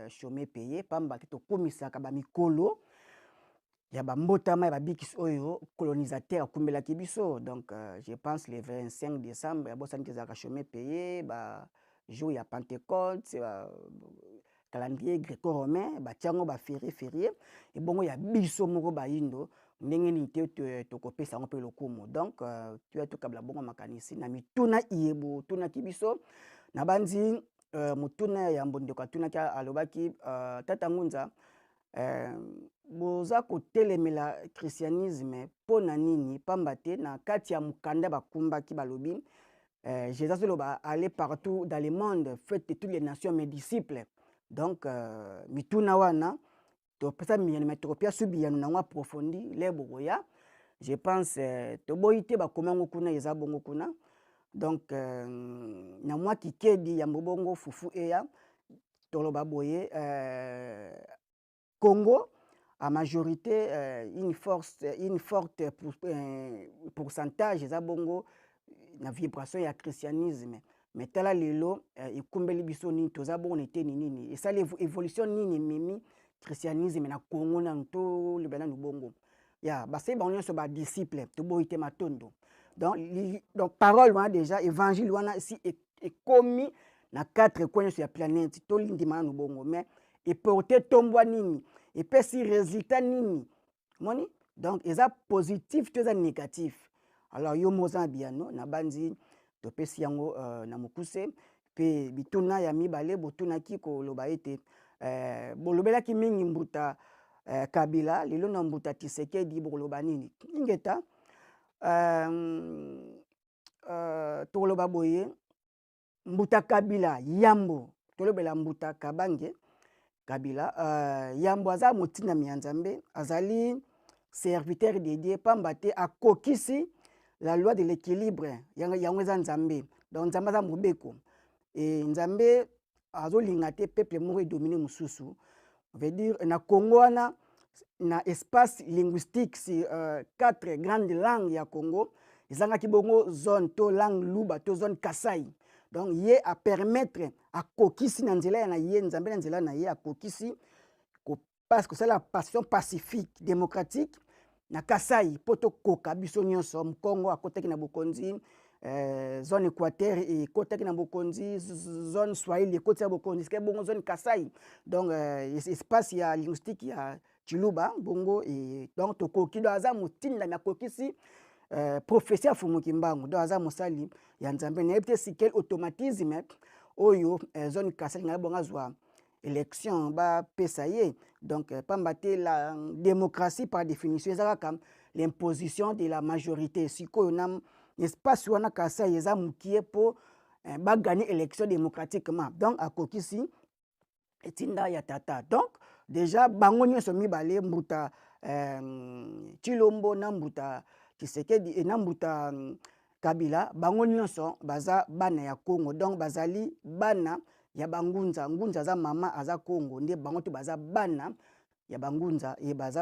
chômé payé, pamba te tokumisaka bamikolo ya bambotama ya babikisi oyo colonisateur akumbelaki biso. Donc je pense le 25 décembre, yabosani te, ezalaka chômé payé, ba jour ya Pentecôte, ba calendrier gréco-romain batiango baférié férié. Ebongo ya biso moko bayindo, ndenge nini te tokopesa yango mpe lokumu? Donc toya tokabela bongo makanisi na mituna iye botunaki biso. Nabandi motuna ya yambo ndeko atunaki, alobaki: "Tata Ngunza, boza kotelemela christianisme mpo na nini? Pamba te na kati ya mokanda bakumbaki balobi, Jésus azoloba: 'Allez partout dans le monde, faites de toutes les nations mes disciples.'" Donc mituna wana topesa miyano, me tokopia su biyano nango approfondi le bokoya. Je pense toboyi te, bakoma yango kuna, eza bongo kuna. Donc na mwa kikedi yambo bongo fufu eya, toloba boye: Congo à majorité, une force, une forte pourcentage eza bongo na vibration ya christianisme. Mais tala lelo ekumbeli biso nini? Toza bongo na eteni nini? Esali évolution nini ememi christianisme na Congo? Nanu toloba nanu bongo ya basali bango nyonso badisciple, toboyi te, matondo. Donc parole wana déjà, évangile wana si ekomi na quatre coin nyonso ya planète, tolindima nanu bongo, mais eporte tombwa nini? Epesi résultat nini? Moni, donc eza positif to eza négatif? Alors yo moko oza na biyano. Nabandi topesi yango na mokuse. Mpe bituna ya mibale botunaki, koloba ete bolobelaki mingi mbuta Kabila, lelo na mbuta Tshisekedi bokoloba nini? Ingeta. Tokoloba boye: mbuta Kabila, yambo tolobela mbuta Kabange Kabila, yambo aza motindami ya Nzambe, azali serviteur de Dieu, pamba te akokisi la loi de l'équilibre. Yango eza Nzambe. Donc Nzambe aza mobeko e Nzambe azolinga te peuple moko edomine mosusu. Veut dire na Congo wana, na espace linguistique si quatre grandes langues ya Congo, ezangaki bongo zone to langue luba to zone Kasai. Donc ye apermettre, akokisi na nzela ya na ye Nzambe, na nzela na ye akokisi kosala passion pacifique démocratique na Kasai mpo tokoka biso nyonso. Mokongo akotaki na bokonzi, zone Équateur ekotaki na bokonzi, zone Swahili ekoti na bokonzi, sike bongo zone Kasai, donc espace ya linguistique ya Chiluba bongo. Donc tokoki, donc aza motindami, akokisi prophétie ya Fumu Kimbangu, donc aza mosali ya Nzambe. Nayebi te si quel automatisme oyo zone Kasai ngai bongo azwa élection bapesa ye. Donc pamba te la démocratie par définition eza kaka l'imposition de la majorité. Sikoyo na espace wana Kasai eza mokie mpo baganye élection démocratiquement. Donc akokisi etinda ya tata. Donc déjà bango nyonso mibale, mbuta Tshilombo na mbuta Tshisekedi na mbuta Kabila, bango nyonso baza bana ya Congo. Donc bazali bana ya bangunza. Ngunza aza mama, aza Congo, nde bango to baza bana ya bangunza e baza.